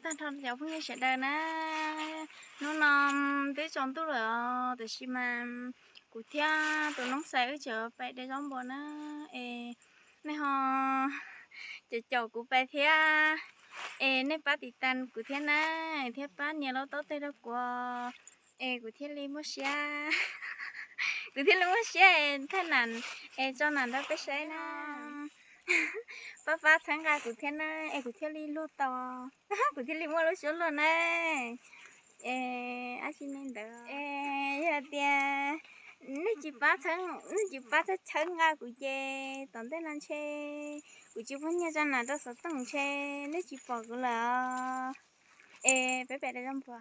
Tag nrho cov phooj ywg sawv daws na, hnub no twb tsaus ntuj lawm os, tiam sis mas kuv thiab tus noob xais wb tseem pais de zaub npua na. Es nej ho caum caum kuv pais thiab, es nej pab tiv tas kuv thiab na, thiab pab nias lub taub teg rau kuv, es kuv thiaj li muaj siab, kuv thiaj li muaj siab es thaij nam, es tso nam rau peb saib na. Pab pab txhawb nqa kuv thiab na, es kuv thiaj li luag tau, kuv thiaj li muaj lub suab luag na. Es ab tsi ne ntawd, es yog tias nej tsis pab, nej tsis pab txhawb nqa kuv ces tom ntej no ntshe kuv tsis muaj nyiaj tso nam rau xov tooj ntshe nej tsis pom kuv lawm os. Es peb pem da zoo npua.